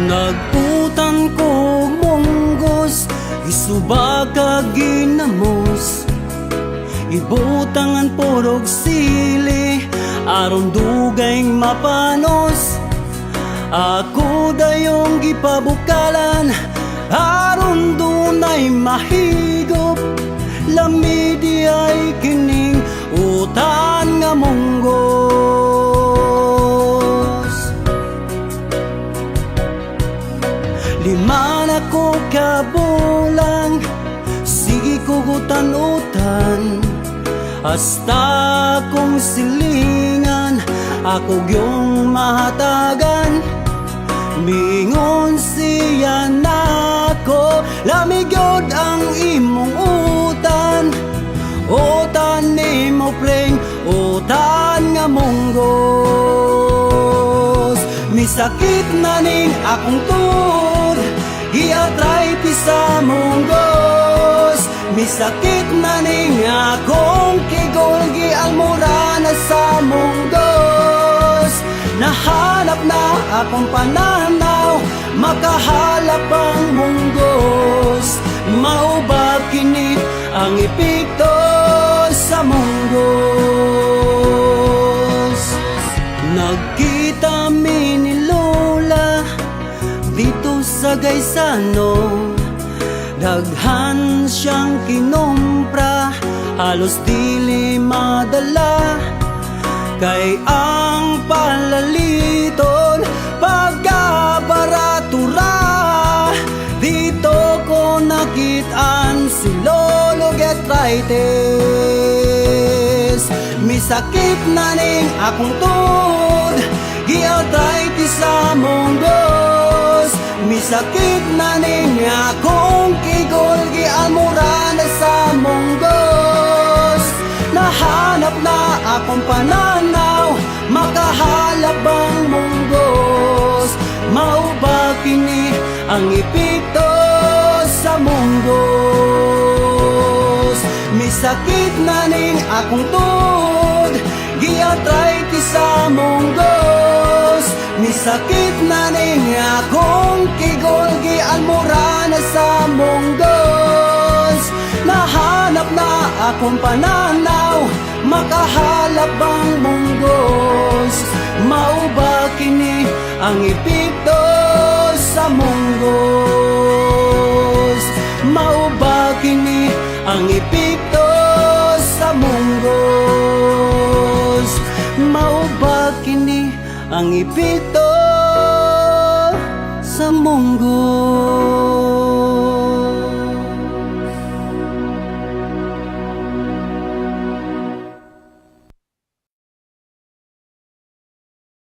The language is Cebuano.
Nag-utan ko munggos, isuba kag ginamos. Ibutangan purog sili aron dugay mapanos. Ako dayong gipabukalan aron dunay mahigop. Lami di ay kining utan nga munggos. 5 na ko kabulang, sige ko gutan-utan. Hasta kong silingan, ako gyung mahatagan. Miingon siya nako, "Lami gyud ang imong utan. Utan nimo, preng, utan nga munggos." Misakit na ning akong tuod, gi-arthritis sa munggos. Misakit na ning akong kigol, gialmura na sa munggos. Nahanap na akong pananaw, makahalap ang munggos. Mao ba kini ang epekto sa munggos? Nagkita mi ni Lola dito sa Gaisano. Daghan siyang kinumpra, halos dili madala. Kay ang palaliton, pagkabarato ra. Dito ko nakitaan si Lolo arthritis. Misakit na ning akong tuod, gi-arthritis sa munggos. Misakit na ning akong kigol, gialmura na sa munggos. Nahanap na akong pananaw, makahalap ang munggos. Mao ba kini ang epekto sa munggos? Misakit na ning akong tuod, gi-arthritis sa munggos. Misakit na ning akong kigol, gialmura na sa munggos. Nahanap na akong pananaw, makahalap ang munggos. Mao ba kini ang epekto sa munggos? Mao ba kini ang epekto sa munggos? Mao ba kini ang epekto sa munggos?